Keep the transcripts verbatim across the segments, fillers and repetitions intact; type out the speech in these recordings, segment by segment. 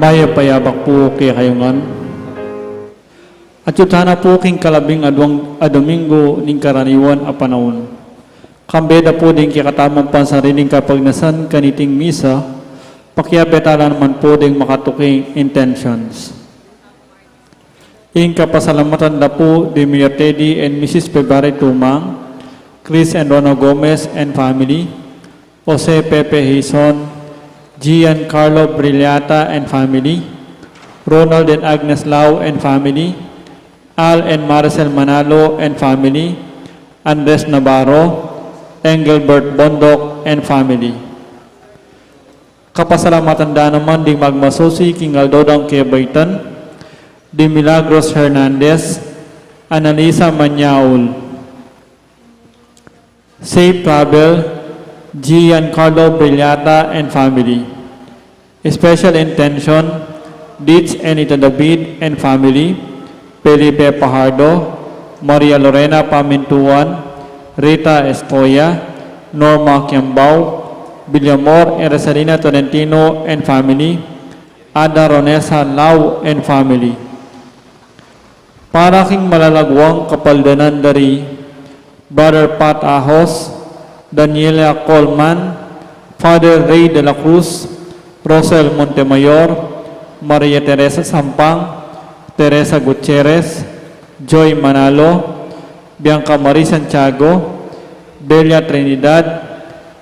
Mayap a yabak pu kekayu ngan. Atyu tana pu king kalabing aduang a Domingo ning karaniwan a panaun. Kambe da pu ding kekatamung pansariling kapagnasan kaniting misa, pakiabe tala naman pu ding makatuking intentions. Ing kapasalamatan da pu di Mayor Teddy and Missus February Tumang, Chris and Rona Gomez and family, Jose Pepe Hizon, Giancarlo Brillata and family, Ronald and Agnes Lau and family, Al and Maricel Manalo and family, Andres Navarro, Engelbert Bondoc and family. Kapasalamatan da naman ding magmasusi king aldo dang kebaitan, di Milagros Hernandez, Annalisa Manyaul. Safe travel, Giancarlo Brillata and family. Special intention, Ditch and Ita David and family, Felipe Pajardo, Maria Lorena Pamintuan, Rita Estoya, Norma Kiambao, Villamor and Rosalina Tolentino and family, Ada Ronesa Lau and family. Para king malalaguang kapaldanan dari Brother Pat Ahos, Daniela Coleman, Father Ray de la Cruz, Rosel Montemayor, Maria Teresa Sampang, Teresa Gutierrez, Joy Manalo, Bianca Marie Santiago, Belia Trinidad,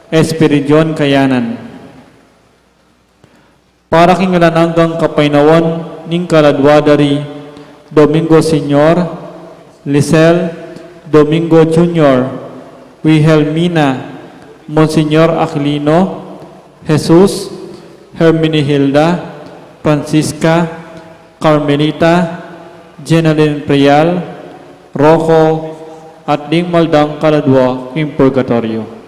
Espiridion Kayanan. Para king alang anggang kapaynawan ning kaladua dari Domingo Senior, Lisel, Domingo Junior, Wilhelmina, Monsignor Aquilino, Jesus, Herminihilda, Francisca, Carmelita, Jenaline Prial, Rocco, at ding maldang kaladua king purgatoryo.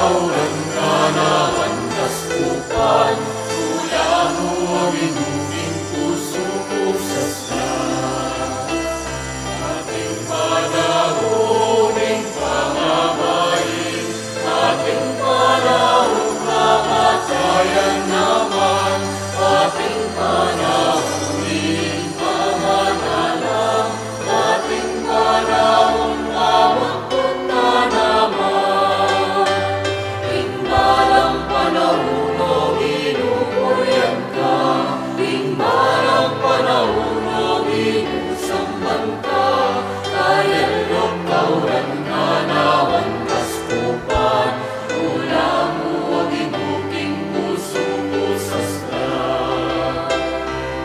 Kauran ka naman kaskupan, ula mu ing uging pusu ku sasla. Ating panaun ing pamamain, ating panaun kamatayan naman, ating panaun ing pamanalang, ating panaun pamagpunta naman. Ing balang panaun, O Ginu, purian ka. Ing balang panaun, O Ginu, samban ka. Kayaldo kauran ka naman kaskupan, ula mu ing uging pusu ku sasla.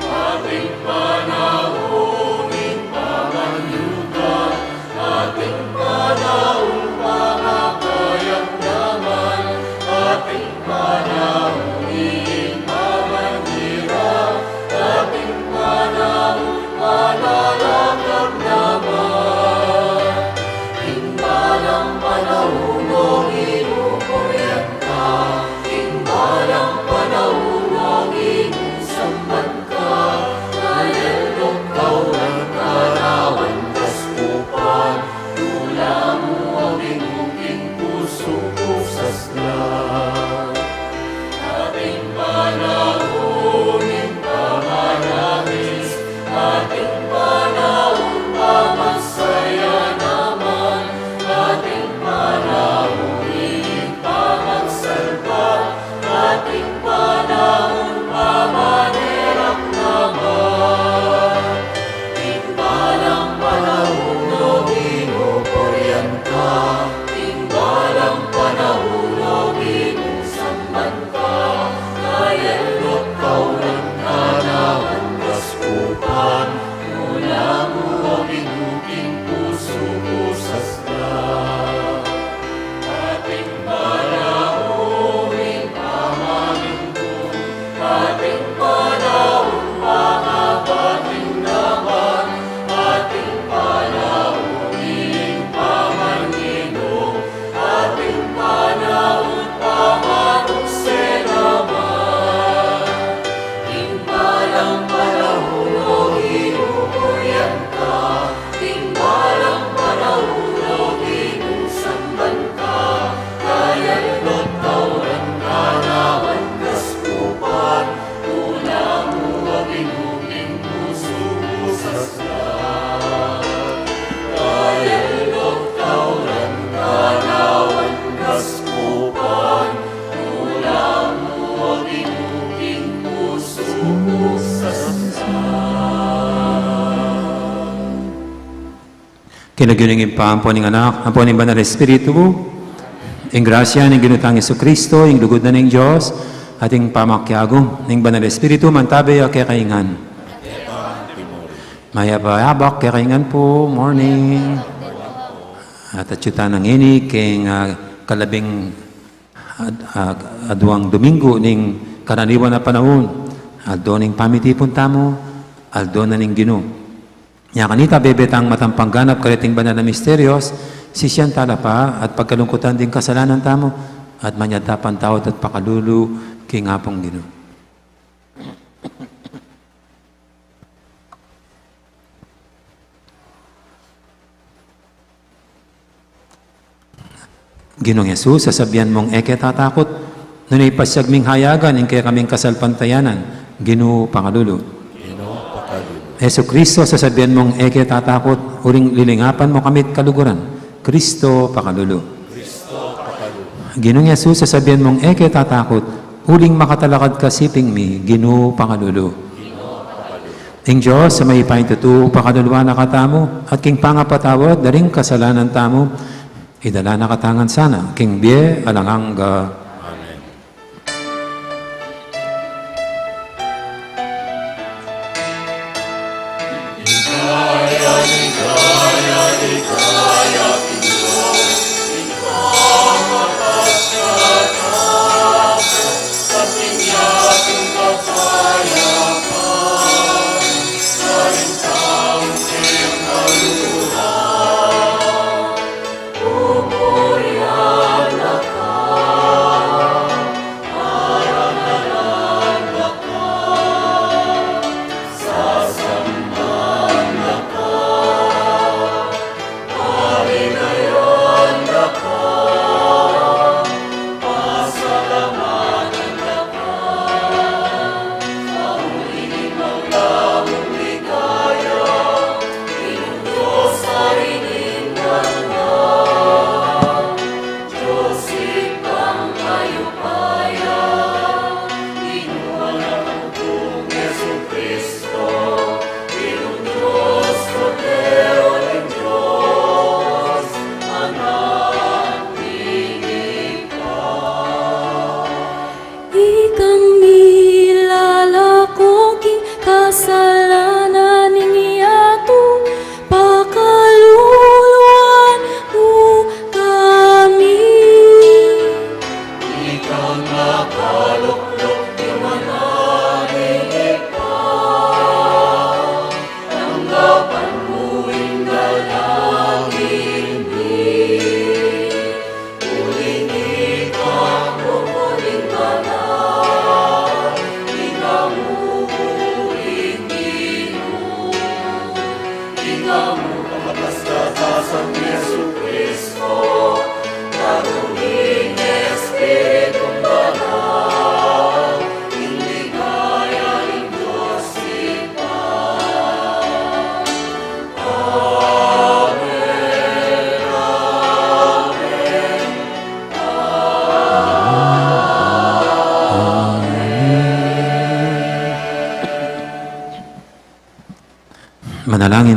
Ating panaun ing pamanyugat, ating panaun pamapayag naman, ating panaun ing pamanyirap, ating panaun panalakad naman. Ing balang panaun, O Ginu, purian ka. Ing balang panaun, O Ginu, samban ka. Kayaldo kauran ka naman kaskupan, ula mu ing uging pusu ku sasla. Ating panaun ing pamanangis, ating panaun pamagsaya naman, ating panaun ing pamagsalba, ating panaun pamanirap naman. Ing balang panaun, O Ginu, purian ka. Ing balang panaun, O Ginu, samban ka. Kayaldo kauran ka naman kaskupan, ula mu ing uging pusu ku sasla. Ating panaun ing pamanintun, ating panaun pangapatin naman, ating panaun ing pamanginom, ating panaun pamanukse naman. Ing balang panaun, O Ginu, purian ka. Ing balang panaun, O Ginu, samban ka. Kayaldo kauran ka naman kaskupan, ula mu ing uging pusu ku sasla. Kayaldo kauran ka naman kaskupan, ula mu ing uging pusu ku sasla. King lagyu ning Ibpa, ampo ning Anak, ampo ning Banal Espiritu, ing grasya ning Ginu tang Jesucristo, ing lugud na ning Dios, at ing pamakiabe ning Banal Espiritu, mantabe ya kekayu ngan. Mayap a abak kekayu ngan pu, morning. At atyu tana ngeni king, ah, kalabing ad-, ah, aduang Domingo ning karaniwan a panaun, aldo ning pamitipun tamu, aldo na ning Ginu. Nya kanita, bebe tang matang pangganap kareting banal a misterios, sisian tala pa at pagkalungkutan ding kasalanan tamu, at manyad ta pang patawad at pakalulu king Apung Ginu. Ginung Jesus, sasabian mung e ke tatakut, nune pasiag ming hayagan ing kekaming kasalpantayanan, Ginu, pakalulu. Ginu, pakalulu. Jesucristo, sasabian mung e ke tatakut, uling lilingapan mu kami't kaluguran, Cristo, pakalulu. Cristo, pakalulu. Ginung Jesus, sasabian mung e ke tatakut, uling makatalakad ka siping mi, Ginu, pakalulu. Ginu, pakalulu. Ing Dios a mayupaya king tutu, pakaluluan na katamu, at king pangapatawad da ring kasalanan tamu, idala na katamu ngan sana king bie alang angga. Amen.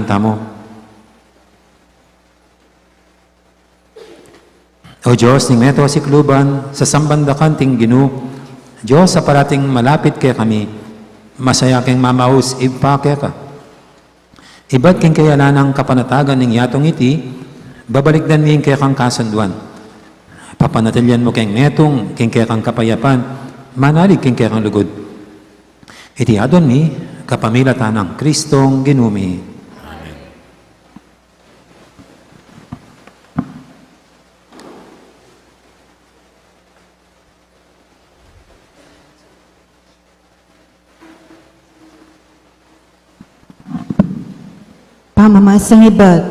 Tamu. O Dios ning meto sikluban, sasamban da ka anting Ginu, Dios a parating malapit kekami, masaya keng mamaus Ibpa keka. Ibat king kayalanang kapanatagan ning yatung iti, babalikdan mi ing kekang kasunduan. Papanatilian mu keng metung king kekang kapayapan, manalig king kekang lugud. Iti adwan mi, kapamilatan nang Kristong Ginu mi. Amen. Pamamasang ibat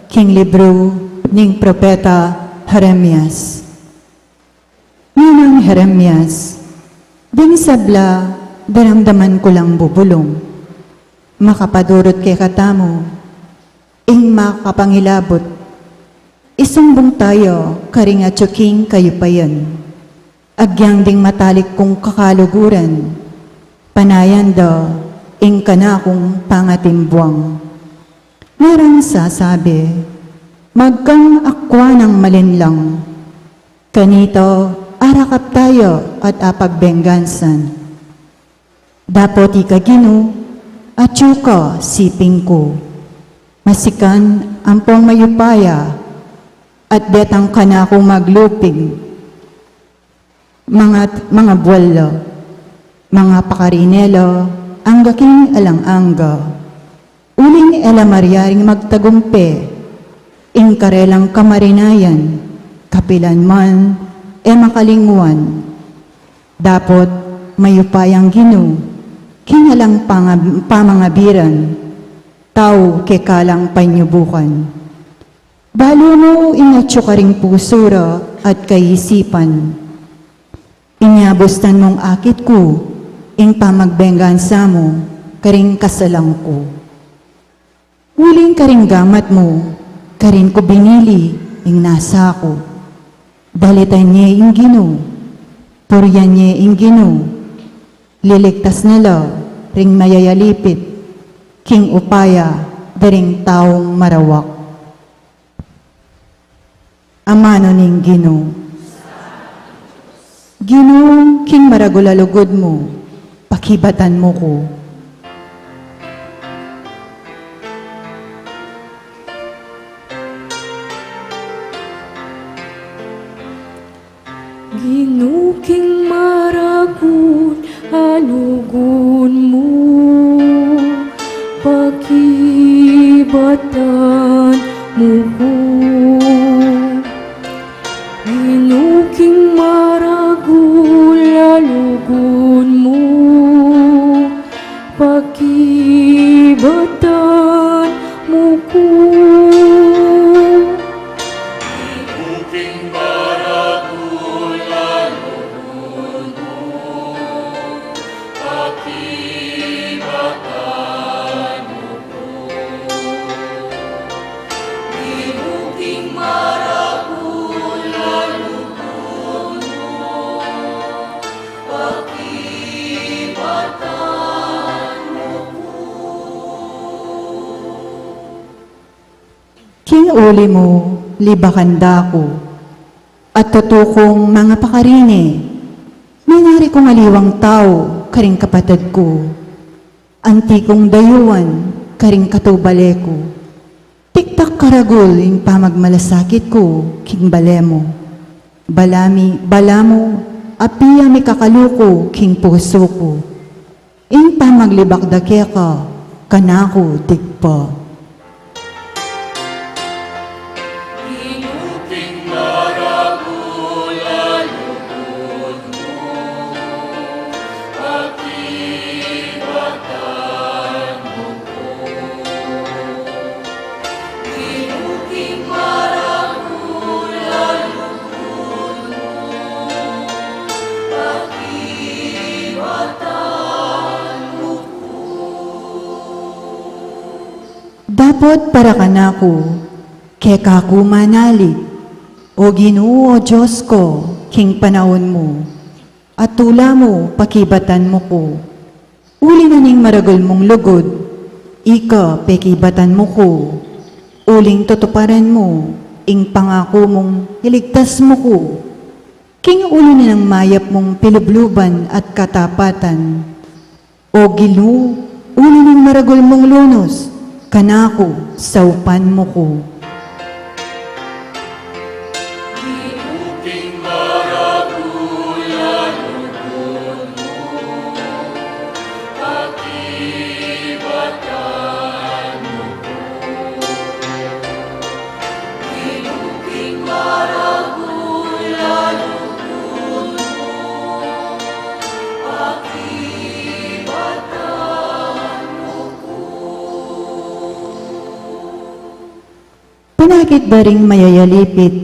king libru ning propeta Jeremias. Ninang Jeremias, ding sabla, daramdaman ku lang bubulung. Makapadurut kekatamu, ing makapangilabut. Isumbung taya karing atyu king kayupayan. Agyang ding matalik kung kakaluguran, panayan da ing kanakung pangatimbuang. Merang sasabi, magkang akwa nang malinlang. Kanita, arakap taya at apagbenggansan. Dapot ika Ginu, atyu ka siping ku. Masikan ampong mayupaya, at detang kanaku maglupig. Mga, mga buwal la, mga pakarine la, angga king alang angga. Uling e la maryaring magtagumpe, ing karelang kamarinayan, kapilan man, e makalingwan. Dapot mayupayang Ginu, king alang pangab-, pamangabiran, tau keka lang panyubukan. Balu mu ing atyu karing pusu ra at kaisipan. Inyabustan mung akit ku, ing pamagbenggansa mu, karing kasalang ku. Uling karing gamat mu, karin ku binili ing nasa ku. Dalitan ye ing Ginu, purian ye ing Ginu, liligtas na la ring mayayalipit, king upaya da ring taung marawak. Amanu ning Ginu. Ginu, king maragul a lugud mu, pakibatan mu ku. Ginu, king maragul a lugud mu, pakibatan mu ku. Ginu, king maragul a lugud mu, pakibatan mu ku. Ginu, king maragul a lugud mu, pakibatan mu ku. Ginu, king maragul a lugud mu, pakibatan mu ku. King uli mu, libakan da ku. At tutu kung mangapakarine, minari kung aliwang tau karing kapatad ku. Anti kung dayuan karing katubale ku. Tiktak karagul ing pamagmalasakit ku king bale mu. Balamu, balamu, apia mikakaluku king pusu ku. Ing pamaglibak da keka, kanaku digpa. Dapot para kanaku, keka ku manalig, O Ginu, O Dios ku, king panaun mu, at tula mu pakibatan mu ku. Uli na ning maragul mung lugud, Ika pekibatan mu ku, uling tutuparan mu ing pangaku mung iligtas mu ku. King ulu na ning mayap mung pilubluban at katapatan, O Ginu, ulu ning maragul mung lunus, kanaku saupan mu ku. Panakit da ring mayayalipit,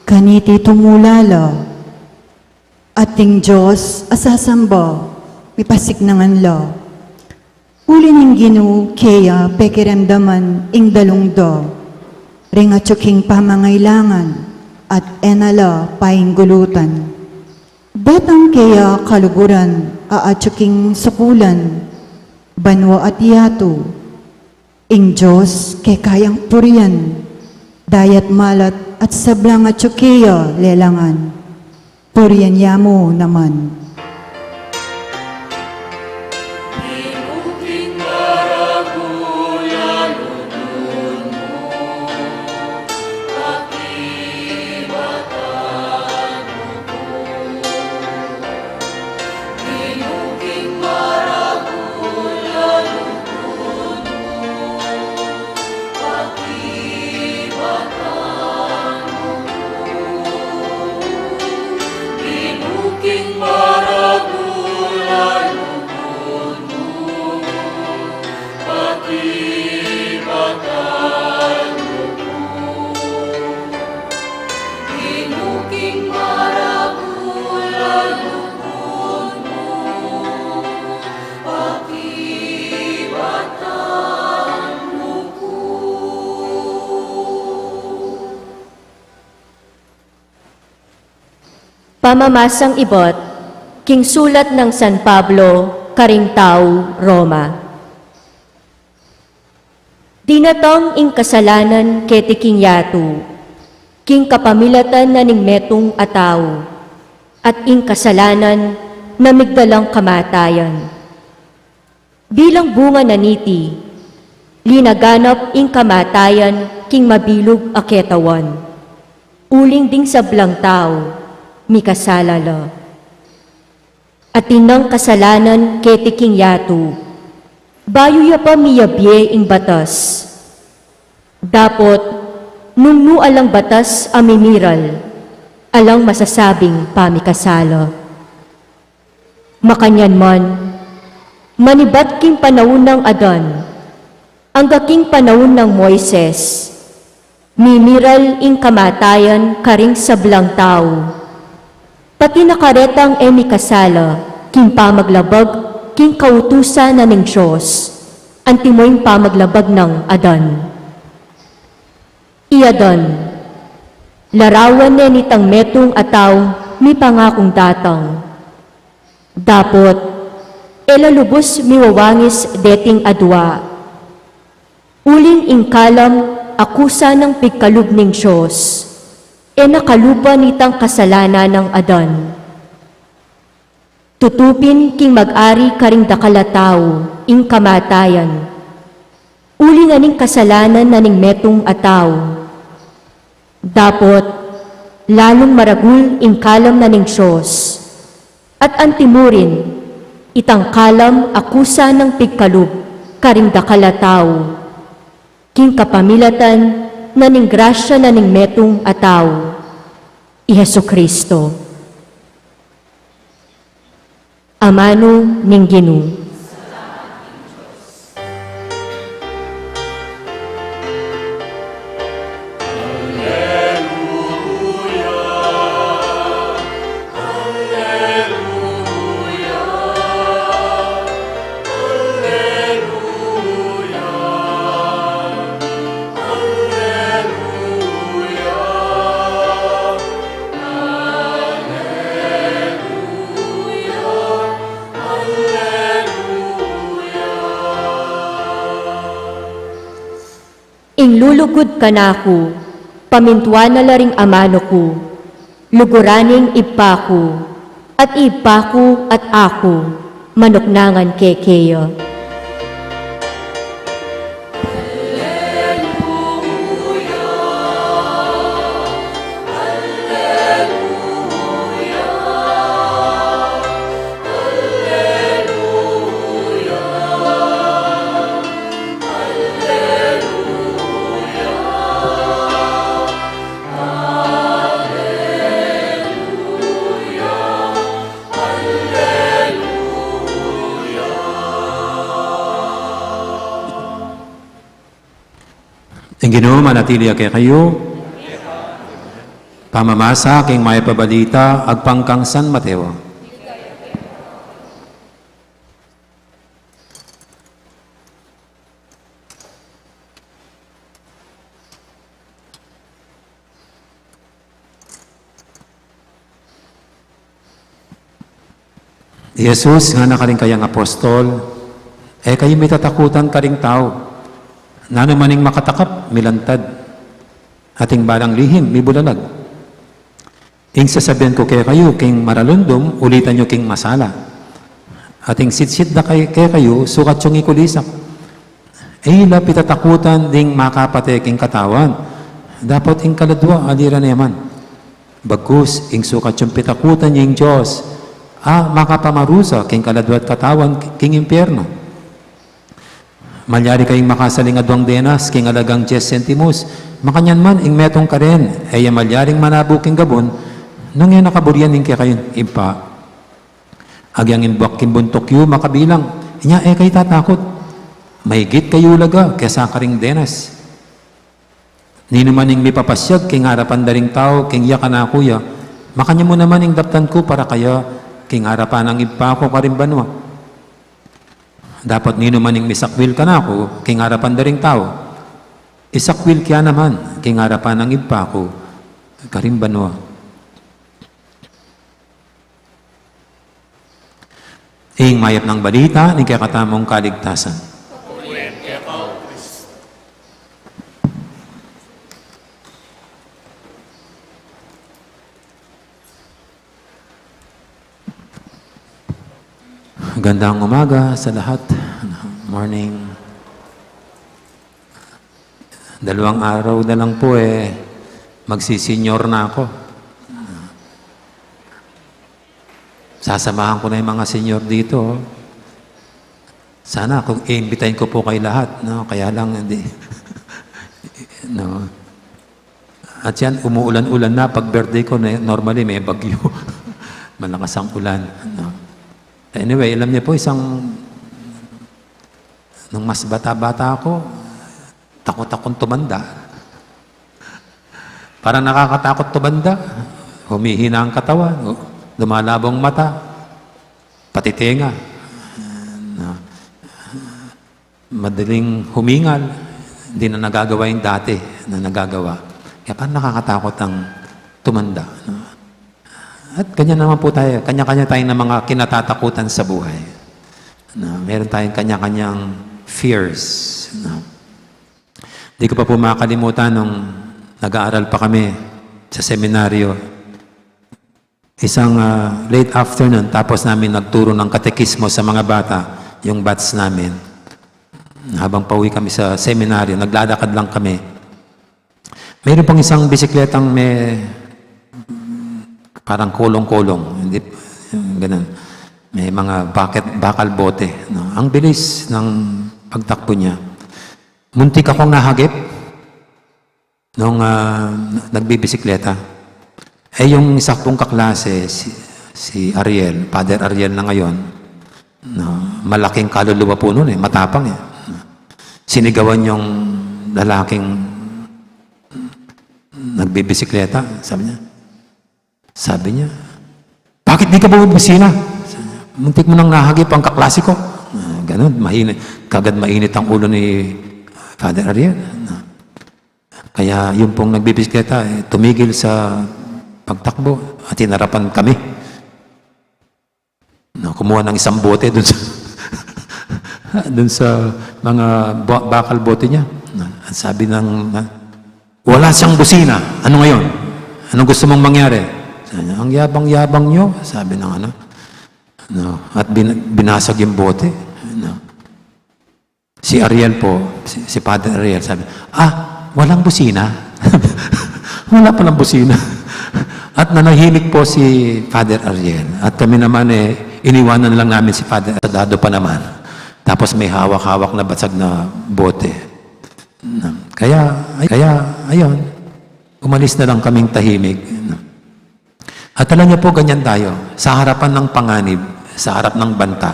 kaniti tumula la. At ing Dios a sasamba, mipasiknangan la. Uli ning Ginu keya pekiramdaman ing dalung da, ring atyu king pamangailangan, at e na la painggulutan. Datang keya kaluguran a atyu king sapulan, banua at yatu. Ing Dios kekayang purian, dayat malat at sablang atyu keya lelangan. Purian ya mu naman. Pamamasang ibat king sulat nang San Pablo karing tau Roma. Dinatang ing kasalanan keti king yatu, king kapamilatan na ning metung a tau, at ing kasalanan na migdalang kamatayan. Bilang bunga na niti, linaganap ing kamatayan king mabilug a ketawan, uling ding sablang tau mikasala la. Atin nang kasalanan keti king yatu, bayu ya pa miyabie ing batas. Dapot, nung nu alang batas a mimiral, alang masasabing pamikasala. Makanyan man, manibat king panaun nang Adan, angga king panaun nang Moises, mimiral ing kamatayan karing sablang tau. Pati na karetang e mikasala king pamaglabag king kautusan na ning Dios, antimo ing pamaglabag nang Adan. I Adan, larawan ne nitang metung a taung mipangakung datang. Dapot, e la lubus miwawangis deting adua. Uling ing kalam a kusa nang pigkalub ning Dios, e na kalupa nitang kasalanan nang Adan. Tutupin king mag-ari karing dakal a tau ing kamatayan, uling aning kasalanan na ning metung a tau. Dapot, lalung maragul ing kalam na ning Dios, at antimurin, itang kalam a kusa nang pigkalub karing dakal a tau, king kapamilatan na ning grasya na ning metung a tau, i Jesucristo. Amanu ning Ginu. lulugud kanaku, pamintuan na la ring amanu ku, luguran ing Ibpa ku, at Ibpa ku at aku, manuknangan ke keya. Ing Ginu manatili ya kekayu. Pamamasa king Mayap a Balita agpang kang San Mateo. I Jesus ngana karing kayang apostol, "E kayu mitatakutan karing tau. Nanu man ing makatakap, milantad, at ing balang lihim, mibulalag. Ing sasabian ku kekayu, king maralundum, ulitan yu king masala. At ing sitsit da kay, kekayu, sukat yung ikulisak." E yu la pitatakutan ding makapate king katawan. Dapot ing kaladua, aliran ne man. Bagkus, ing sukat yung pitakutan yu ing Dios, a makapamarusa king kaladwa't katawan king impyernu. Malyari kayung makasaling aduang denas king alagang dies sentimus, makanyan man ing metung karen, e ya malyaring manabu king gabun, nung e na kaburian ning kekayung Ibpa. Agyang ing buak king buntuk yu makabilang, inya e kayu tatakut. Maigit kayu laga kesa karing denas. Ninu man ing mipapasyag king arapan da ring tau, king iya kanaku ya, makanyan mu naman ing daptan ku para kaya king arapan nang Ibpa ku karing banua. Dapot ninu man ing misakwil kanaku king arapan da ring tau, isakwil ke ya naman king arapan nang Ibpa ku karing banua. Ing mayap nang balita ning kekatamung kaligtasan. Gandang umaga sa lahat. Morning. Dalawang araw na lang po, eh, magsisenyor na ako. Sasamahan ko na yung mga senyor dito, oh. Sana kung iimbitahin ko po kayo lahat, no? Kaya lang, hindi. No? At yan, umuulan-ulan na. Pag birthday ko, ne-, normally may bagyo. Malakas ang ulan, no? Anyway, alam niyo po, isang, nung mas bata-bata ako, takot akong tumanda. Parang nakakatakot tumanda. Humihina ang katawan, lumalabo ang mata, pati tenga. No? Madaling humingal, hindi na nagagawa yung dati na nagagawa. Kaya parang nakakatakot ang tumanda, no? At ganyan naman po tayo, kanya-kanya tayo ng mga kinatatakutan sa buhay. No? Meron tayong kanya-kanyang fears, no? Di ko pa po makalimutan nung nag-aaral pa kami sa seminaryo, isang, ah, late afternoon, tapos namin nagturo ng katekismo sa mga bata, yung batch namin. Habang pauwi kami sa seminaryo, naglalakad lang kami. Mayroon pang isang bisikletang may parang kolong-kolong, hindi, yung ganun. May mga bucket, bakal bote, no? Ang bilis ng pagtakbo niya. Muntik akong nahagip nung, ah, nagbibisikleta. Eh, yung isa kong kaklase, si, si Ariel, Father Ariel na ngayon, no, malaking kaluluwa po nun eh, matapang eh. Sinigawan yung lalaking nagbibisikleta, sabi niya, sabi niya, "Bakit di ka bumibisina?" Sabi niya, "Muntik mo nang nahagip ang kaklase ko." Ah, ganun, mahinit, kagad mainit ang ulo ni Father Ariel. Kaya yung pong nagbibisikleta, eh, tumigil sa pagtakbo at hinarapan kami. No, kumuha ng isang bote dun sa, dun sa mga ba-, bakal bote niya. At sabi ng, "Wala siyang busina. Ano ngayon? Anong gusto mong mangyari?" Sabi niya, "Ang yabang-yabang niyo," sabi ng ano. No? At bin-, binasag yung bote. No? Si Ariel po, si, si Father Ariel, sabi, "Ah, walang busina." Wala palang busina. At nanahimik po si Father Ariel. At kami naman, eh, iniwanan lang namin si Father, asustado pa naman. Tapos may hawak-hawak na basag na bote. Na, kaya, ay, kaya, ayun, umalis na lang kaming tahimik. Na. At alam niyo po, ganyan tayo. Sa harapan ng panganib, sa harap ng banta,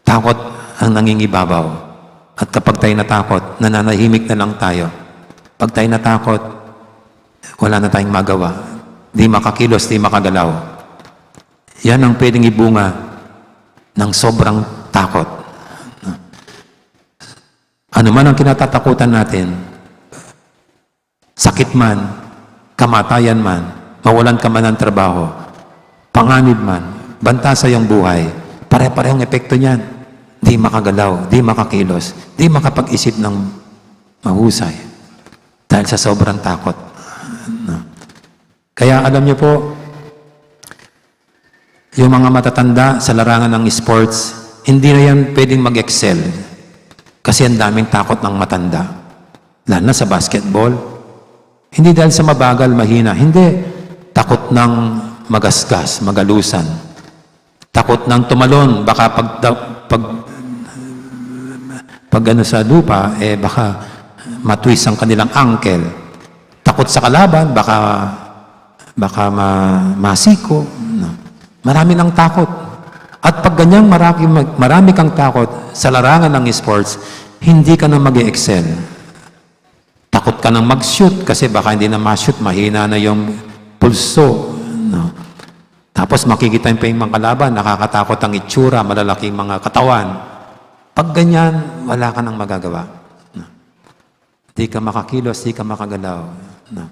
takot ang nangingibabaw. At kapag tayo natakot, nananahimik na lang tayo. Pag tayo natakot, wala na tayong magawa. Di makakilos, di makagalaw. Yan ang pwedeng ibunga ng sobrang takot. Ano man ang kinatatakutan natin, sakit man, kamatayan man, mawalan ka man ng trabaho, panganib man, banta sa iyong buhay, pare-parehong epekto niyan. Di makagalaw, di makakilos, di makapag-isip ng mahusay dahil sa sobrang takot. No? Kaya alam niyo po, yung mga matatanda sa larangan ng sports, hindi na yan pwedeng mag-excel kasi ang daming takot ng matanda. Lalo na sa basketball. Hindi dahil sa mabagal, mahina. Hindi. Takot ng magasgas, magalusan. Takot ng tumalon, baka pag, pag, pag ano sa lupa, eh, baka matwist ang kanilang ankle. Takot sa kalaban, baka, baka ma-, masiko. No? Marami ng takot. At pag ganyang marami, marami kang takot sa larangan ng sports, hindi ka na mag-excel. Takot ka nang mag-shoot kasi baka hindi na ma-shoot, mahina na yung pulso. No? Tapos makikita mo pa yung mga kalaban, nakakatakot ang itsura, malalaking mga katawan. Pag ganyan, wala ka nang magagawa. No? Di ka makakilos, di ka makagalaw. No?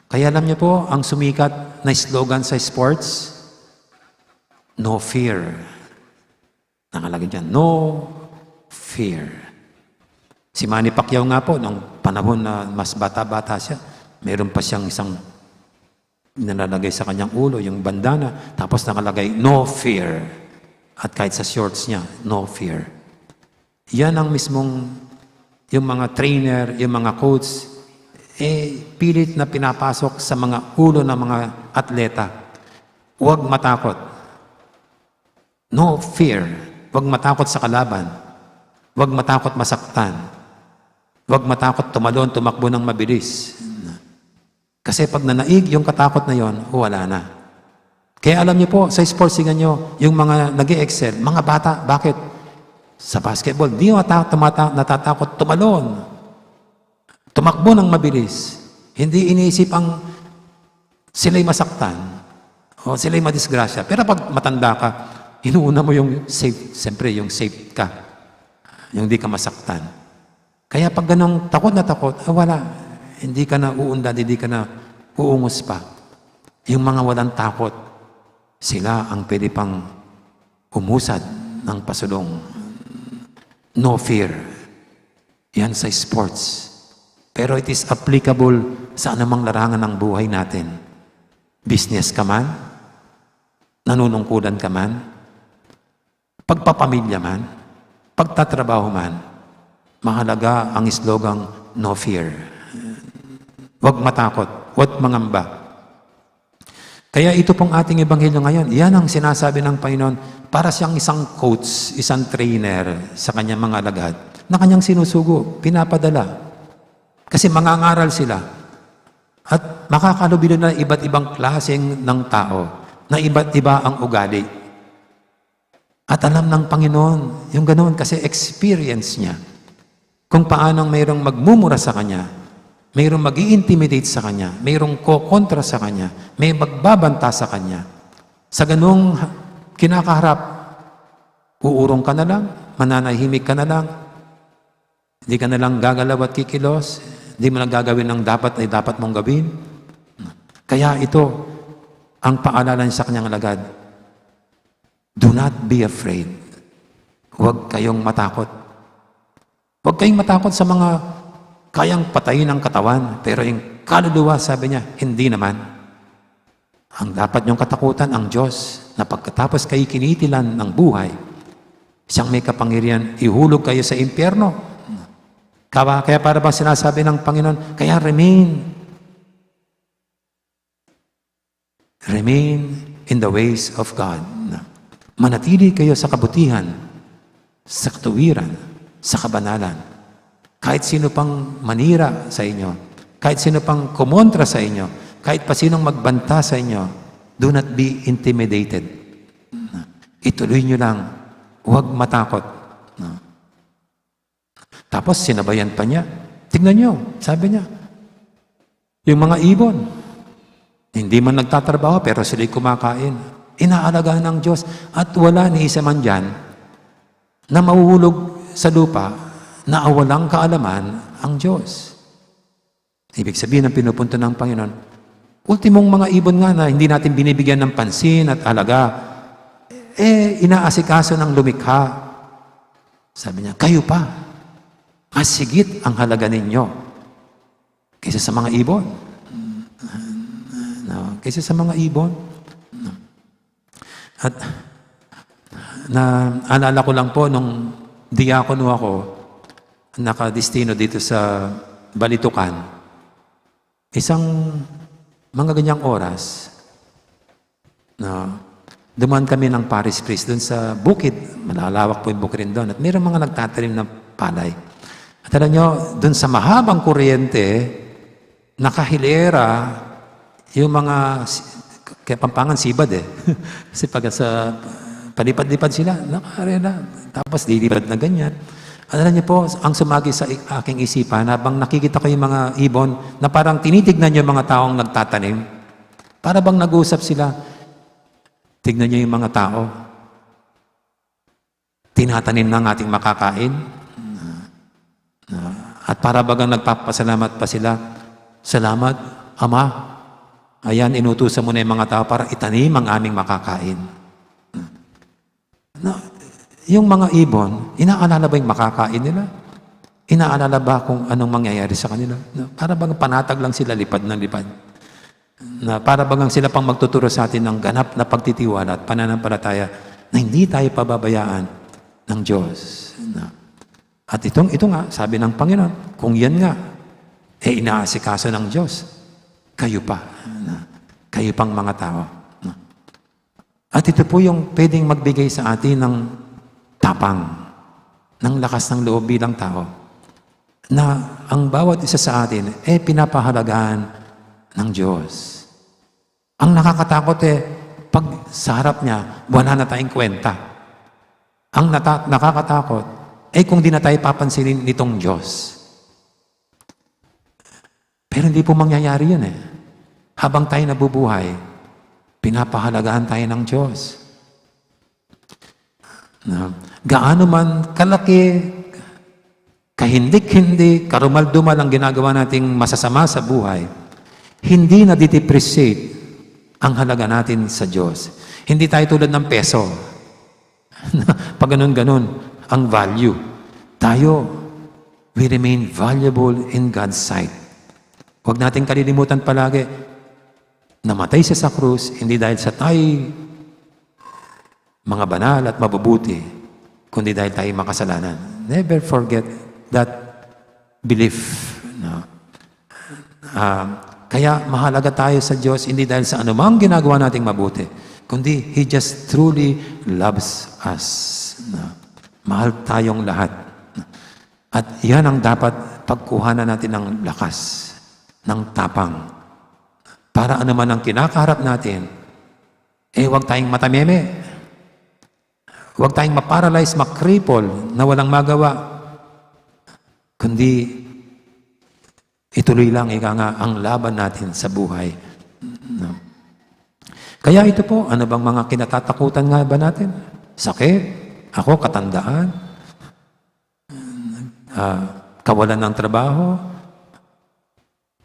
Kaya alam niyo po, ang sumikat na slogan sa sports, "No fear." Nakalagay dyan, "No fear." Si Manny Pacquiao nga po, nung panahon na mas bata-bata siya, meron pa siyang isang nilalagay sa kanyang ulo, yung bandana, tapos nakalagay, "No fear." At kahit sa shorts niya, "No fear." Yan ang mismong, yung mga trainer, yung mga coach, eh, pilit na pinapasok sa mga ulo ng mga atleta. Huwag matakot. No fear. Huwag matakot sa kalaban. Huwag matakot masaktan. Huwag matakot tumalon, tumakbo ng mabilis. Kasi pag nanaig yung katakot na yon, wala na. Kaya alam niyo po, sa sports, tingnan niyo, yung mga nag excel mga bata, bakit? Sa basketball, di mata-, tumata-, natatakot tumalon. Tumakbo ng mabilis. Hindi iniisip ang sila'y masaktan o sila'y madisgrasya. Pero pag matanda ka, inuuna mo yung safe, siyempre yung safe ka. Yung di ka masaktan. Kaya pag ganong takot na takot, ah, wala. Hindi ka na uunlad, hindi ka na uungos pa. Yung mga walang takot, sila ang pwede pang umusad ng pasulong. No fear. Yan sa sports. Pero it is applicable sa anumang larangan ng buhay natin. Business ka man, nanunungkulan ka man, pagpapamilya man, pagtatrabaho man, mahalaga ang slogan, "No fear." Huwag matakot, huwag mangamba. Kaya ito pong ating ebanghelyo ngayon, yan ang sinasabi ng Panginoon para siyang isang coach, isang trainer sa kanyang mga alagad na kanyang sinusugo, pinapadala. Kasi mangangaral sila at makakalubilo na iba't ibang klaseng ng tao na iba't iba ang ugali. At alam ng Panginoon yung ganoon kasi experience niya kung paanong mayroong magmumura sa kanya, mayroong mag-i-intimidate sa kanya, mayroong kokontra sa kanya, may magbabanta sa kanya. Sa ganung ha-, kinakaharap, uurong ka na lang, mananahimik ka na lang, hindi ka na lang gagalaw at kikilos, hindi mo na gagawin ang dapat ay dapat mong gawin. Kaya ito ang paalala niya sa kanyang alagad, "Do not be afraid." Huwag kayong matakot. Huwag kayong matakot sa mga Kayang patayin ang katawan, pero yung kaluluwa, sabi niya, hindi naman. Ang dapat niyong katakutan, ang Diyos, na pagkatapos kayo kinitilan ng buhay, siyang may kapangyarihan ihulog kayo sa impyerno. Kaya, kaya para bang sinasabi ng Panginoon, kaya remain. Remain in the ways of God. Manatili kayo sa kabutihan, sa katuwiran, sa kabanalan. Kahit sino pang manira sa inyo, kahit sino pang kumontra sa inyo, kahit pa sinong magbanta sa inyo, do not be intimidated. Ituloy nyo lang, huwag matakot. Tapos sinabayan pa niya. Tingnan nyo, sabi niya, yung mga ibon, hindi man nagtatrabaho pero sila'y kumakain. Inaalagaan ng Diyos at wala ni isa man dyan na mahuhulog sa lupa na walang kaalaman ang Diyos. Ibig sabihin, ang pinupunto ng Panginoon, ultimong mga ibon nga na hindi natin binibigyan ng pansin at alaga, eh, inaasikaso ng lumikha. Sabi niya, kayo pa, mas higit ang halaga ninyo kaysa sa mga ibon. No? Kaysa sa mga ibon. No? At naalala ko lang po, nung diakono ako, nakadestino dito sa Balitukan. Isang mga ganyang oras, na dumaan kami ng parish priest dun sa bukid. Malalawak po yung bukid doon. At mayroong mga nagtatanim ng palay. At alam nyo, dun sa mahabang kuryente, nakahilera yung mga, si-, kaya Pampangan sibad eh. Kasi pag sa palipad-lipad sila, nakarela. Tapos lilipad na ganyan. At alam niyo po, ang sumagi sa i-, aking isipan, habang nakikita ko yung mga ibon na parang tinitignan yung mga taong nagtatanim, para bang nag-uusap sila, tignan niyo yung mga tao. Tinatanim ng ating makakain. Na, at para bagang nagpapasalamat pa sila, "Salamat, Ama. Ayan, inutusan mo na yung mga tao para itanim ang aming makakain." Na, yung mga ibon, inaalala ba yung makakain nila? Inaalala ba kung anong mangyayari sa kanila? Na, para bang panatag lang sila, lipad ng lipad. Na para bagang sila pang magtuturo sa atin ng ganap na pagtitiwala at pananampalataya na hindi tayo pababayaan ng Diyos. Na, at itong, ito nga, sabi ng Panginoon, kung yan nga, eh, inaasikaso ng Diyos, kayo pa, na, kayo pang mga tao. Na, at ito po yung pwedeng magbigay sa atin ng tapang, ng lakas ng loob bilang tao, na ang bawat isa sa atin, eh, pinapahalagaan ng Diyos. Ang nakakatakot, eh, pag sa harap niya, wala na tayong kwenta. Ang nata-, nakakatakot, eh, kung di na tayo papansinin nitong Diyos. Pero hindi po mangyayari yun eh. Habang tayo nabubuhay, pinapahalagahan tayo ng Diyos. Na, gaano man kalaki, kahindik-hindi, karumal-dumal ang ginagawa nating masasama sa buhay, hindi na-depreciate ang halaga natin sa Diyos. Hindi tayo tulad ng peso. Pag ganun-ganun ang value. Tayo, we remain valuable in God's sight. Huwag nating kalilimutan palagi, namatay siya sa krus, hindi dahil sa tayo mga banal at mabubuti, kundi dahil tayo makasalanan. Never forget that belief. No? Ah, kaya mahalaga tayo sa Diyos, hindi dahil sa anumang ginagawa nating mabuti, kundi He just truly loves us. Na mahal tayong lahat. At yan ang dapat pagkuhanan natin ng lakas, ng tapang. Para anuman ang kinakaharap natin, eh, huwag tayong matameme. Huwag tayong maparalyze, makripol na walang magawa. Kundi ituloy lang, ika nga, ang laban natin sa buhay. No? Kaya ito po, ano bang mga kinatatakutan nga ba natin? Sakit, ako, katandaan, ah, kawalan ng trabaho,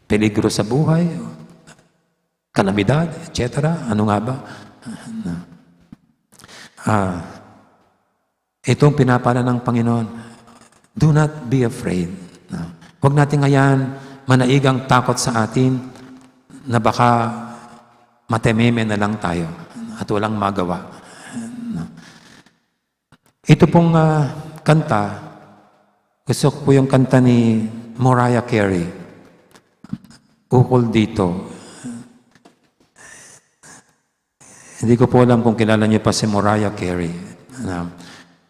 peligro sa buhay, kalamidad, et cetera. Ano nga ba? Ah, itong pinapala ng Panginoon, do not be afraid. No? Huwag nating hayaan manaigang takot sa atin na baka matememe na lang tayo at walang magawa. No? Ito pong, ah, kanta, gusto ko po yung kanta ni Mariah Carey, Ukol Dito. Hindi ko po alam kung kilala niyo pa si Mariah Carey. Na,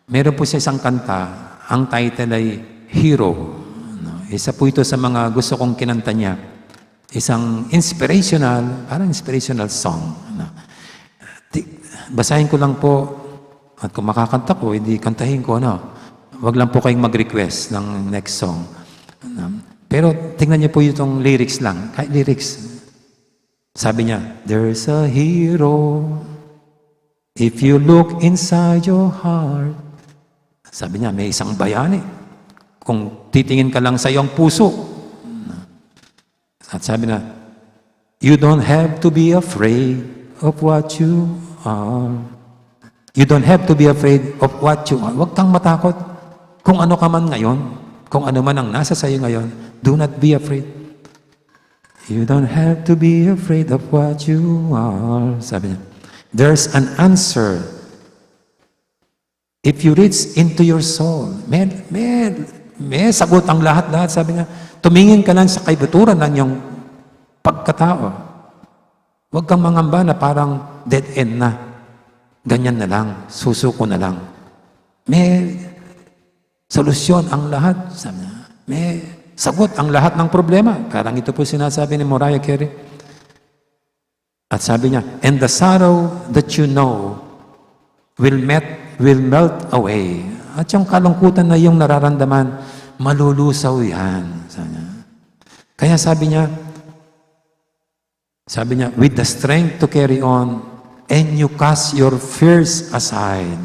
meron po siya isang kanta, ang title ay Hero. No? Isa po ito sa mga gusto kong kinanta niya. Isang inspirational, parang inspirational song. No? Ti-, basahin ko lang po, at kung makakanta ko, hindi kantahin ko, no? Wag lang po kayong mag-request ng next song. No? Pero tingnan niyo po itong lyrics lang. Kahit lyrics, sabi niya, "There's a hero if you look inside your heart." Sabi niya, may isang bayani. Kung titingin ka lang sa iyong puso. At sabi na, "You don't have to be afraid of what you are. You don't have to be afraid of what you are." Huwag kang matakot kung ano ka man ngayon, kung ano man ang nasa sayo ngayon. Do not be afraid. "You don't have to be afraid of what you are," sabi niya. "There's an answer if you reach into your soul." May, may, may sagot ang lahat-lahat, sabi niya. Tumingin ka lang sa kaibuturan ng iyong pagkatao. Huwag kang mangamba na parang dead end na. Ganyan na lang, susuko na lang. May solusyon ang lahat, sabi niya. May sagot ang lahat ng problema. Parang ito po sinasabi ni Mariah Carey. At sabi niya, "And the sorrow that you know will met, will melt away." At yung kalungkutan na yung nararamdaman, malulusaw yan. Sabi niya. Kaya sabi niya, sabi niya, "With the strength to carry on, and you cast your fears aside."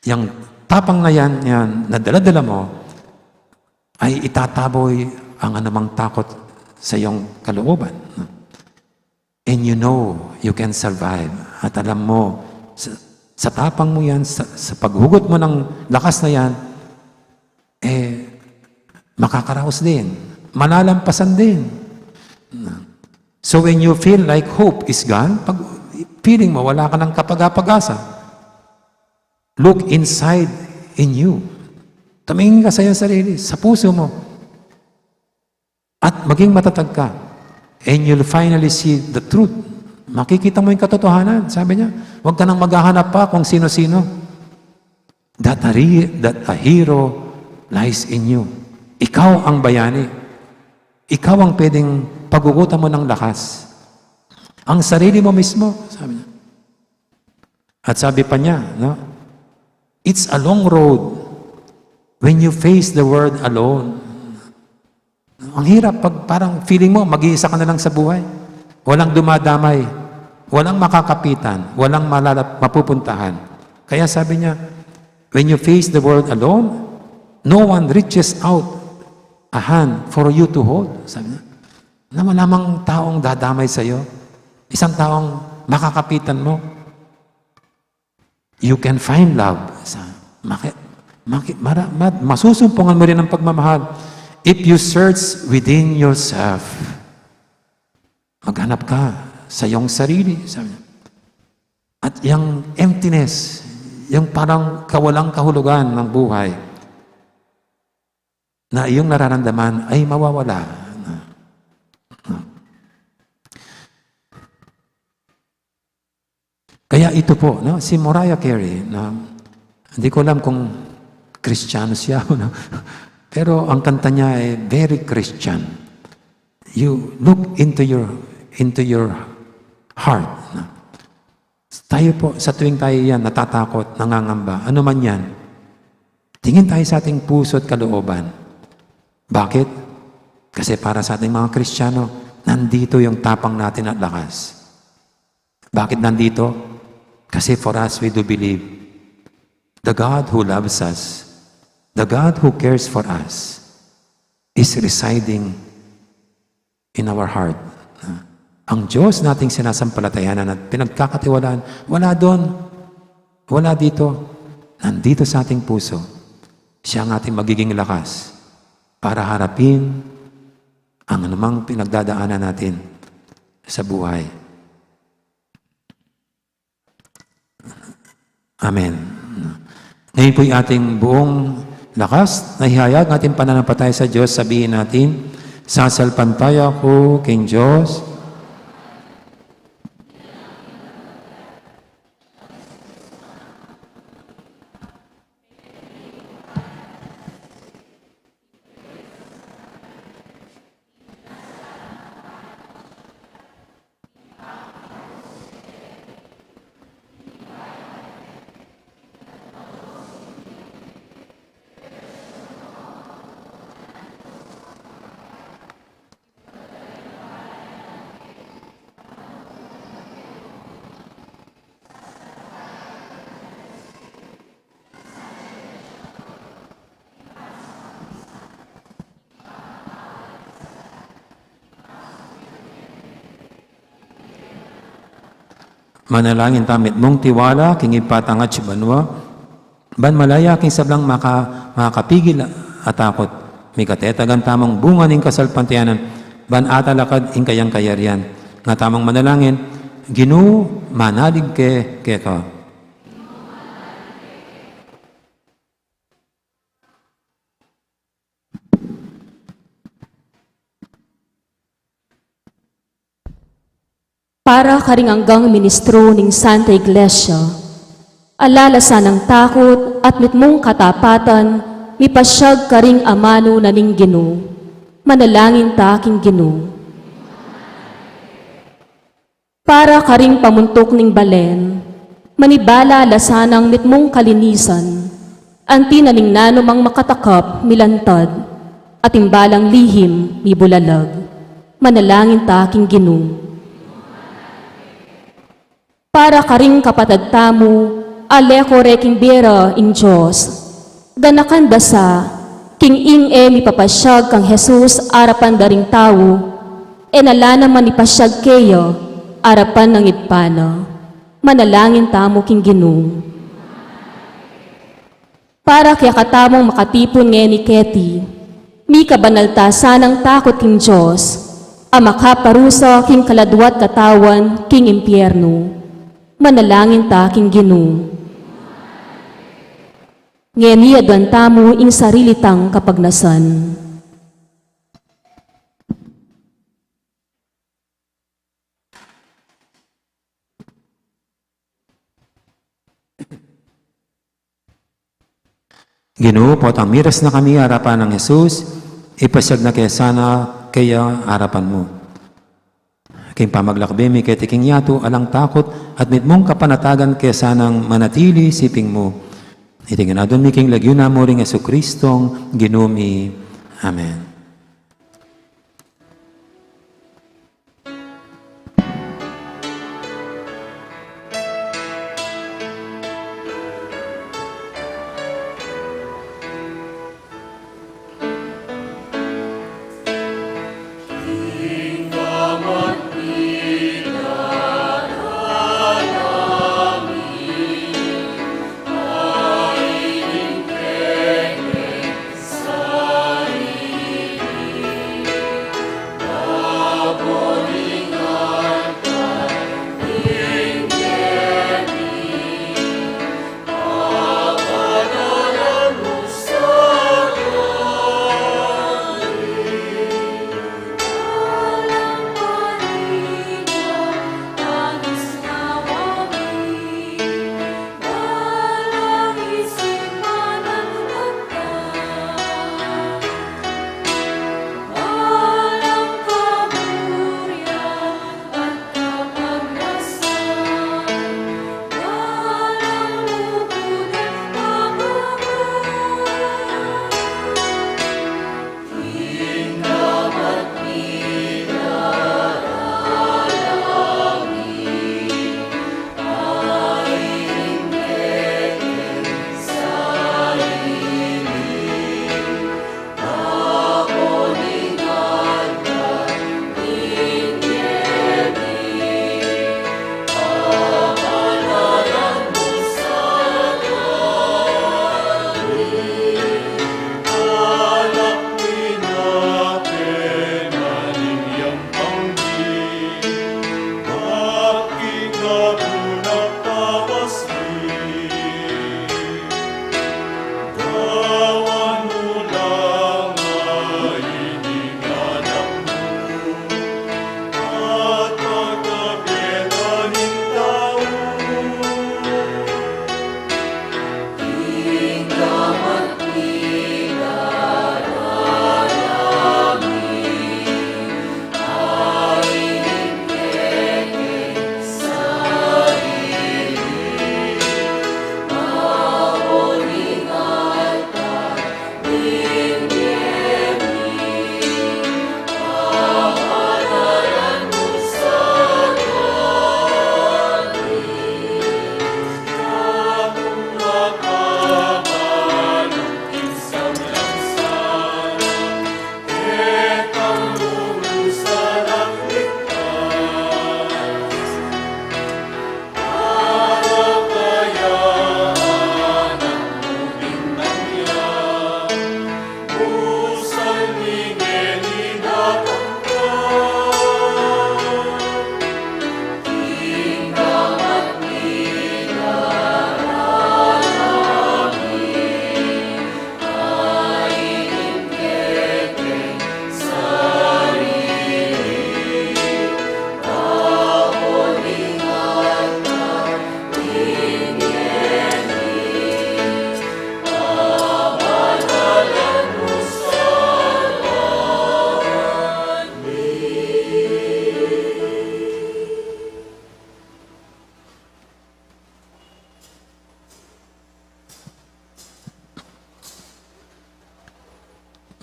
Yang tapang na yan, yan, na dala-dala mo, ay itataboy ang anumang takot sa iyong kalooban. And you know you can survive. At alam mo, sa, sa tapang mo yan, sa, sa paghugot mo ng lakas na yan, eh, makakaraos din. Malalampasan din. So when you feel like hope is gone, pag feeling mo wala ka ng kapag-apag-asa, look inside in you. Tumingin ka sa iyong sarili, sa puso mo. At maging matatag ka. And you'll finally see the truth. Makikita mo yung katotohanan. Sabi niya, huwag ka nang maghahanap pa kung sino-sino. That a, re- that a hero lies in you. Ikaw ang bayani. Ikaw ang pwedeng pagugutan mo ng lakas. Ang sarili mo mismo, sabi niya. At sabi pa niya, no? It's a long road when you face the world alone. Ang hirap pag parang feeling mo, mag-iisa ka na lang sa buhay. Walang dumadamay, walang makakapitan, walang malalap-, mapupuntahan. Kaya sabi niya, "When you face the world alone, no one reaches out a hand for you to hold." Sabi niya, na wala mang taong dadamay sa'yo. Isang taong makakapitan mo. You can find love. Sa, maki, maki, mara, ma, masusumpungan mo rin ang pagmamahal if you search within yourself. Maghanap ka sa iyong sarili, sabi niya. At yung emptiness, yung parang kawalang kahulugan ng buhay, na iyong nararamdaman ay mawawala. Kaya ito po, no, si Mariah Carey, no, hindi ko alam kung Kristiyano siya, no? Pero ang kanta niya ay very Christian. You look into your, into your heart, no? Tayo po, sa tuwing tayo yan, natatakot, nangangamba, ano man yan, tingin tayo sa ating puso at kalooban. Bakit? Kasi para sa ating mga Kristiyano, nandito yung tapang natin at lakas. Bakit nandito? Kasi for us, we do believe the God who loves us, the God who cares for us, is residing in our heart. Ang Diyos nating sinasampalatayanan at pinagkakatiwalaan, wala doon. Wala dito. Nandito sa ating puso. Siya ang ating magiging lakas. para harapin ang anumang pinagdadaanan natin sa buhay. Amen. Ngayon po'y ating buong lakas na ihayag ng ating pananampalataya sa Diyos, sabihin natin, "Sasalpantaya ko king Diyos." Manalangin ta mitmung tiwala king Ibpa tang atsu banua, ban malaya king sablang maka-, makakapigil a takut. Mikatetagan tamung bunga ning kasalpantayanan, ban atalakad ing kayang kayarian. Nga tamung manalangin, Ginu, manalig ke keka. Para karing anggang ministro ning Santa Iglesia, ala la sanang takut at mitmung katapatan, mipasyag karing amanu na ning Ginu. Manalangin ta king Ginu. Para karing pamuntuk ning balen, manibala la sanang mitmung kalinisan, anti na ning nanumang makatakap milantad, at ing balang lihim mibulalag. Manalangin ta king Ginu. Para karing kapatad tamu, ale ko re king bie ra ing Dios. Ganakan da sa, king ing e mipapasyag kang Jesus arapan da ring tau, e na la naman ipasyag keya arapan ning Ibpa na. Manalangin tamu king Ginu. Para kekatamung makatipun ngeni keti, mikabanal ta sanang takut king Dios, a makaparusa king kaladwa't katawan king impiernu. Manalangin ta king Ginu. Ngeni aduan tamu ing sarili tang kapagnasan. Ginu, potang miras na kami arapan nang Jesus, ipasyag na ke sana keya arapan mu. King pamaglakbe mi keti king yatu, alang takut, at mitmung kapanatagan ke sanang manatili siping mu. Iti ngan aduan mi king lagyu na mu ring Jesucristong Ginu mi. Amen.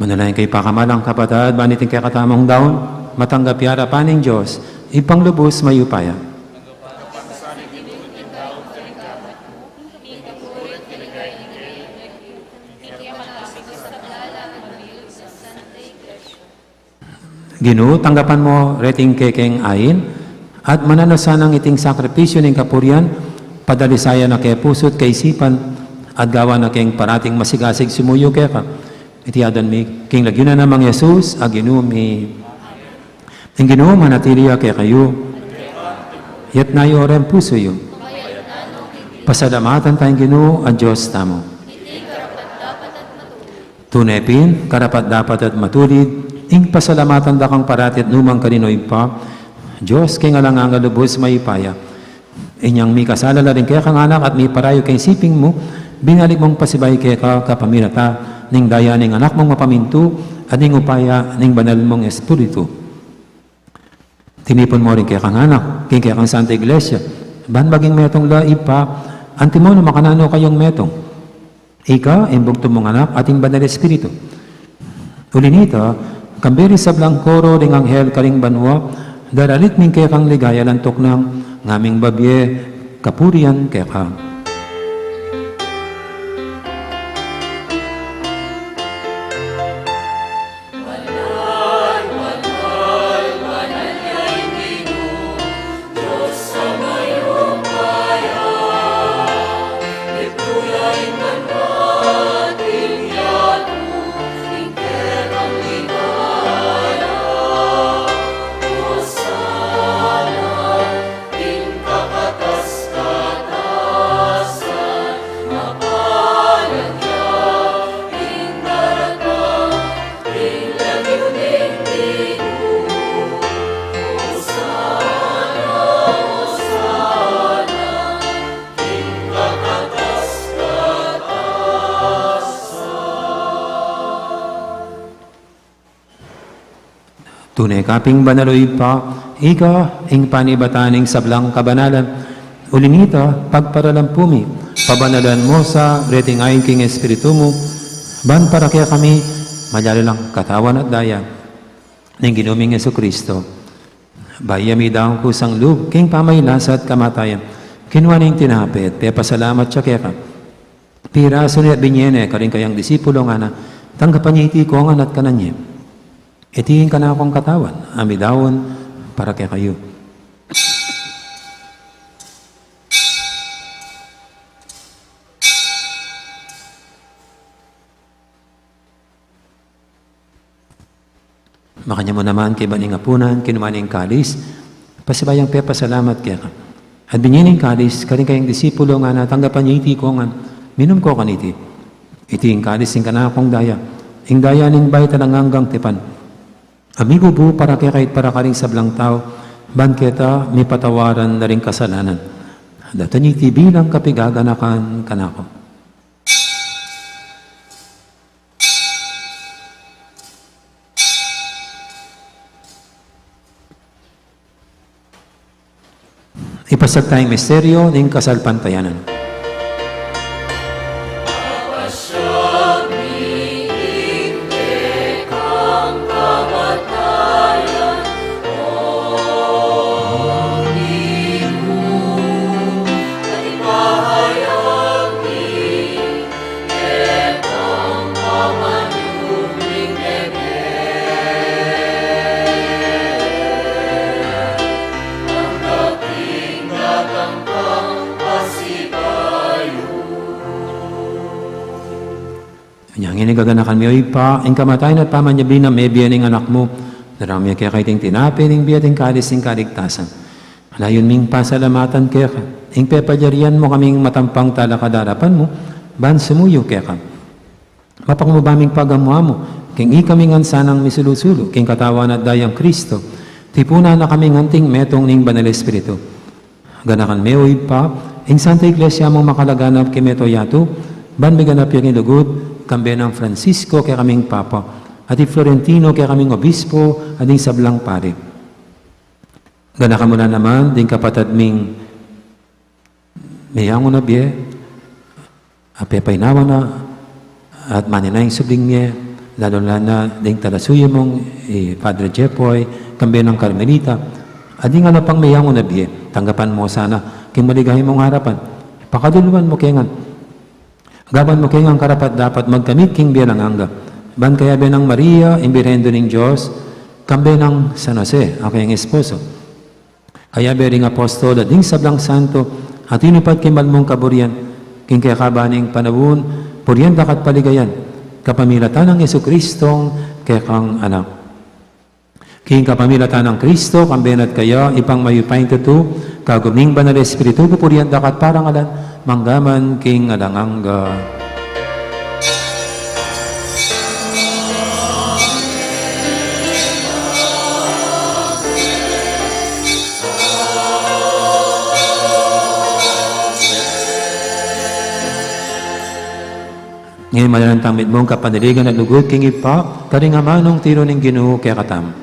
Manalangin kayu pakamalan kung kapatad, ban iting kekatamung daun, matanggap ya arapan ning Dios, Ibpang lubus mayupaya. Ginu, tanggapan mu reting kekeng ain, at mananu sanang iting sakripisyu ning kapurian, padalisayan na keng pusu at kaisipan, at gawan na keng parating masigasig sumuyu keka. Iti adwan mi king lagyu na nang Jesus a Ginu mi. Ing Ginu manatili ya kekayu. Itas yu reng pusu yu. Pasalamatan taya ing Ginu a Dios tamu. Tune pin, karapat-dapat at matulid, ing pasalamatan da kang parati at nu man karin, o Ibpa, Dios king alang angga, lubus mayupaya. Inyang mikasala la ring kekang anak at miparayu king siping mu, binalik mung pasibayu keka kapamilatan ning daya ning anak mung mapamintu at ning upaya ning banal mung Espiritu. Tinipun mu ring kekang anak king kekang Santa Iglesia, ban maging metung la, Ibpa, antimo na makananu kayung metung. Ika, ing bugtung mung Anak, at ing Banal Espiritu. Uli na nita, kambe ring sablang koro ring anghel karing banua, daralit ning kekang ligaya, lantuk nang ngaming babie kapurian keka. Tune ka pin banal, o Ibpa, ika ing panibatan ning sablang kabanalan. Uli na nita, pagparalampu mi, pabanalan mu sa reting ain king Espiritu mu, ban para kekami malyari lang katawan at daya ning Ginu ming Jesucristo. Bayu ya midaun kusang lub king pamagkasakit at kamatayan, kinua ne ing tinape at pepasalamat ya keka. Pirasu ne at binie ne karing kayang disipulo, ngana, tanggapan ye iti kongan at kanan ye. Iti ing kanakung katawan a midaun para kekayu. Makanyan mu naman kaybat ning apunan, kinua ne ing kalis, pasibayu yang pepasalamat keka. At binie ne ing kalis karing kayang disipulo, ngana, tanggapan ye iti kongan, minum ko kaniti. Iti ing kalis ning kanakung daya, ing daya ning bayu at alang anggang tipan, a mibubu para kekayu at para karing sablang tau, ban keta mipatawaran la ring kasalanan. Daptan ye iti bilang kapaganakan kanaku. Ipasiag taya ing misteryo ning kasalpantayanan. Inyang ini gaganakan mi, o Ibpa, ing kamatayan at pamanyubli nang mebie ning Anak mu, daraun mi keka iting tinape ning bie at ing kalis ning kaligtasan. Layun ming pasalamatan keka ing pepalyarian mu kaming matampang talakad king arapan mu, ban sumuyu keka. Mapakumuba ming pagamu-amu king ikami ngan sanang misulu-sulu king katawan at dayang Kristo, tipunan na kaming anting metung ning Banal Espiritu. Ganakan me, o Ibpa, ing Santa Iglesia mung makalaganap king mabilug a yatu, ban miganap ya king lugud, kambe nang Francisco kekaming Papa, at i Florentino kekaming Obispo, at ding sablang pari. Ganakan mu la naman ding kapatad ming meyangu na bie, a pepainawa na, at manenaya ing subling mie, Lalu na ding talasuyu mung i Padre Jepoy, kambe nang Carmelita, a ding ala pang meyangu na bie, tanggapan mu sana king maligaya mung arapan. Pakaluluan mu ke ngan. Gawan mu ke ngan karapat-dapat magkamit king bie alang angga. Ban kayabe nang Maria, ing Birhen Indu ning Dios, kambe nang San Jose, a kayang esposo. Kayabe ring apostol at ding sablang santo, a tinupad king mal mung kaburian, king kekaban ning panaun, purian da ka at paligayan, kapamilatan nang Jesucristong kekang Anak. King kapamilatan nang Kristo, kambe na at kaya, Ibpang mayupayang tutu, kagum ning Banal Espiritu, pupurian da ka at parangalan, mangga man king alang angga. Ngeni, manalan tang mitmung kapanaligan at lugud king Ibpa, karing amanung tiru ning Ginu kekatamu.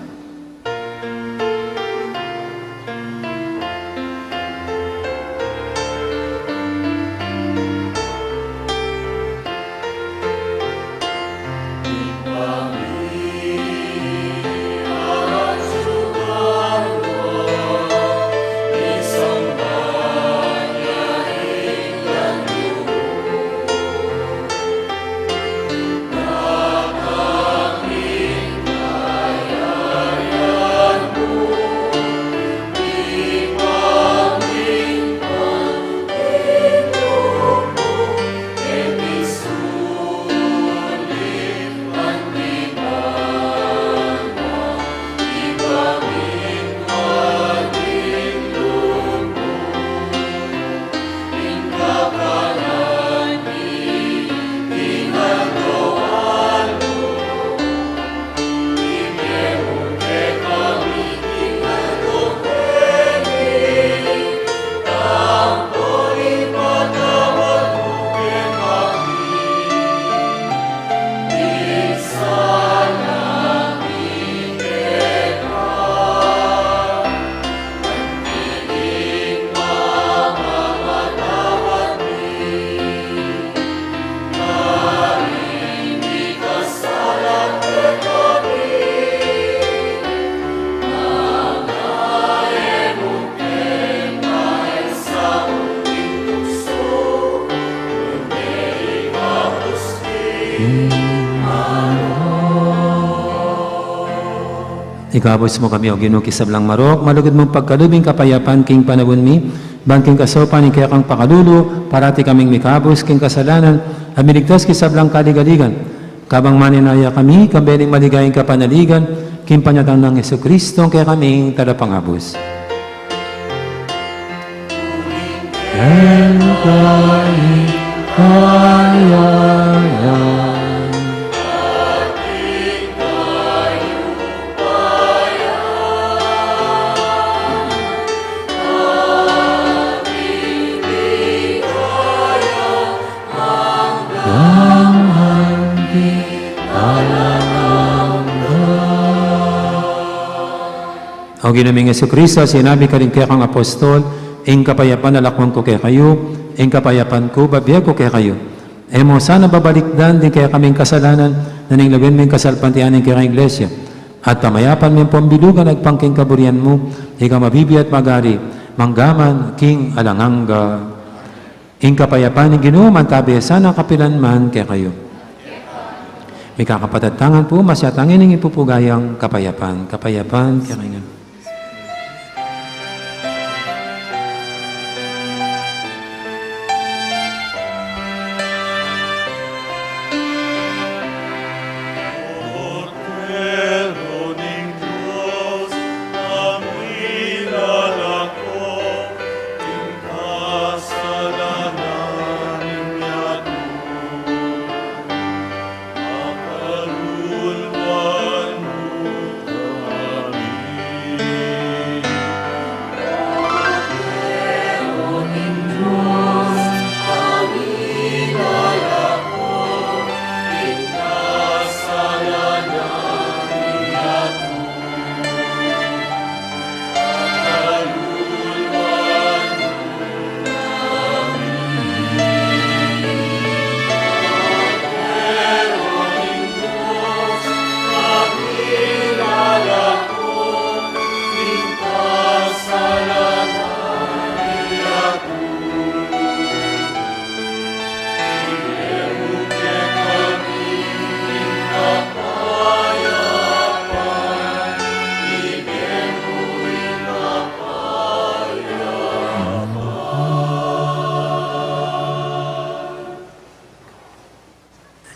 Ikabus mu kami, O Ginu, king sablang marok, malugud mung pagkalub ing kapayapan king panaun mi, ban king kasaupan ning kekang pakalulu, parati kaming mikabus king kasalanan, at miligtas king sablang kaligaligan. Kabang maninaya kami, kambe ning maligayang kapanaligan, king panyatang nang Jesucristo, kekaming talapangabus. Ken ka ing kayayan. Hanggang king alang angga. O Ginu ming Jesucristo, sinabi mu karing kekang apostol, ing kapayapan lakwan ku kekayu, ing kapayapan ku bibie ku kekayu. E mu sana babalikdan ding kekaming kasalanan, nune lawen mu ing kasalpantayanan ning kekang Iglesia. At pamayapan me ampong bilugan agpang king kaburian mu, ika mabibie at magari, mangga man king alang angga. Ing kapayapan ning Ginu mantabe sana kapilan man kekayu. Mikakapatad tamu ngan pu, masyatan ing ipupugayang kapayapan. Kapayapan kekayu ngan.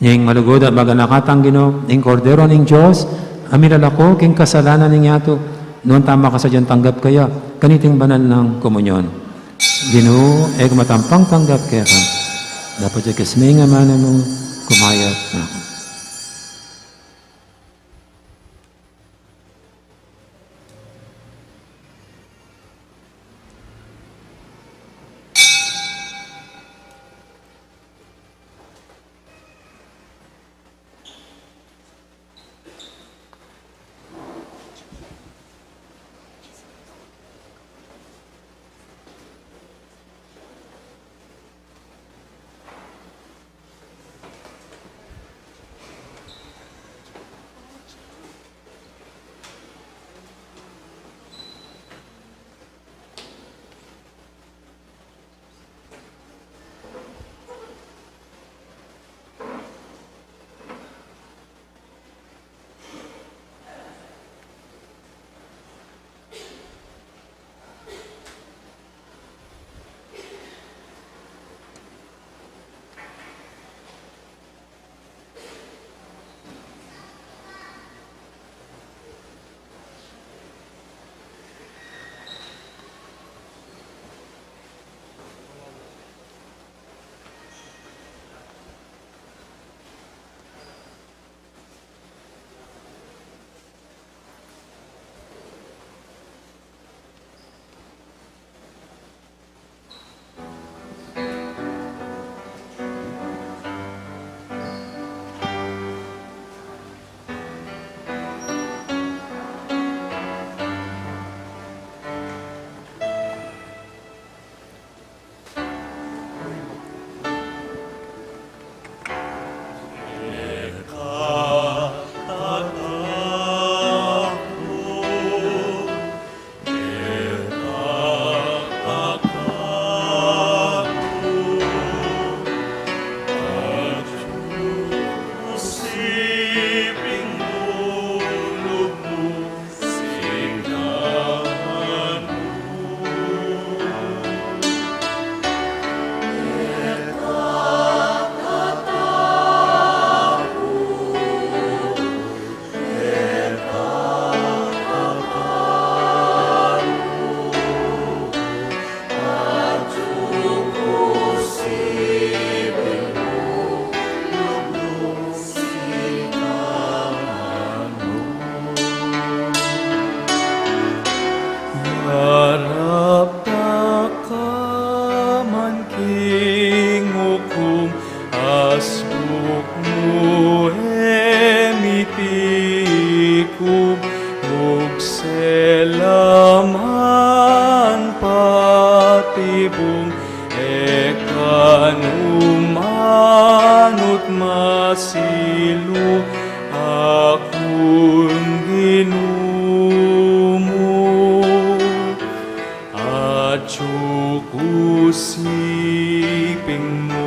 Ing malugud at maganaka tang Ginu, ing Kordero ning Dios, a milalako king kasalanan ning yatu, nuan ta makasadyang tanggap kaya kaniting banal nang komunyon. Ginu, e ku matampang tanggap keka, dapot ya king amanu mu, kumayap na ku. Harap da ka man king ukum, asbuk mu e mitikum, mugse la man patibung, e ka nu manut masilu, akun Ginu mu, atyu ku siping mu.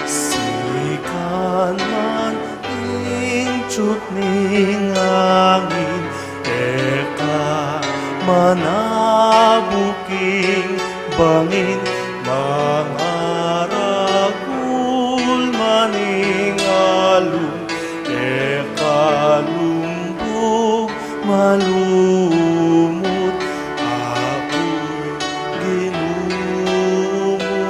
Sikan man ing tiup ning angin, e ka man abuking bangin, mangaragul man ing alum, e ka lumbug malumut, aku Ginu mu,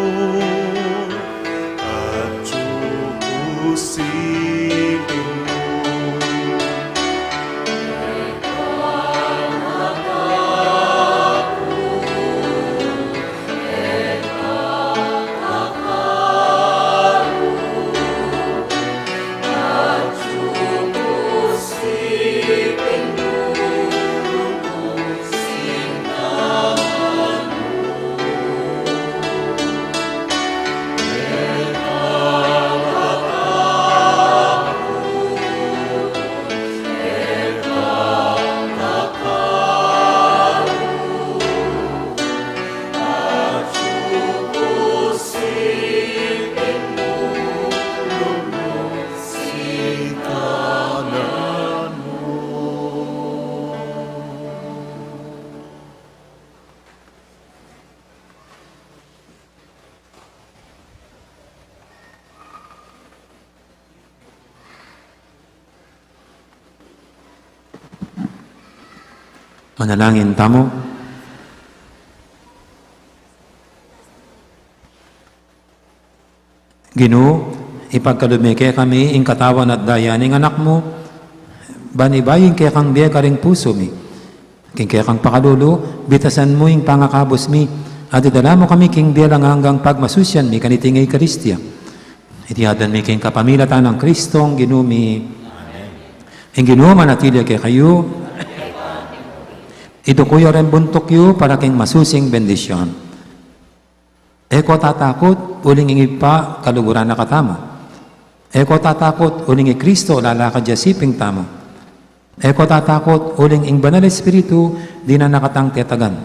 atyu ku siping mu. Manalangin tamu. Ginu, ipagkalub me kekami ing katawan at daya ning Anak mu, ban iba ing kekang bie karing pusu mi. King kekang pakalulu, bitasan mu ing pangakabus mi, at idala mu kami king bie alang anggang pagmasusian mi kaniting Eukaristia. Iti aduan mi king kapamilatan nang Kristong Ginu mi. Amen. Ing Ginu manatili kekayu. Iduku yu reng buntuk yu para king masusing bendisyon. E ko tatakut, uling ing Ibpa kaluguran na katamu. E ko tatakut, uling i Kristo lalakad ya siping tamu. E ko tatakut, uling ing Banal Espiritu dinan na katang tetagan.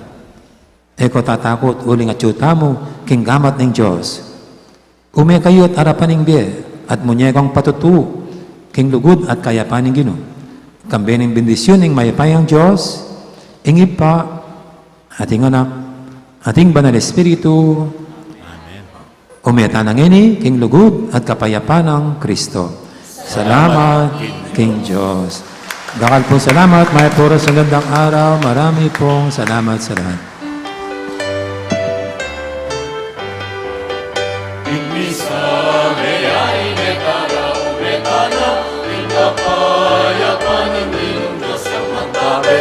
E ko tatakut, uling atyu tamu king gamat ning Dios. Ume kayu at arapan ning bie, at munye kong patutu king lugud at kayapan ning Ginu. Kambe ning bendisyun ning mayupayang Dios, ing Ibpa, at ing Anak, at ing Banal Espiritu. Amen. Ume tana ngeni king lugud at kapayapan nang Kristo. Salamat king Dios. Dakal pong salamat, mayap a oras, magandang araw. Marami pong salamat sa lahat. Ing misa, meyari, metana, metana, ing kapayapan ning Ginung Dios yang mantabe,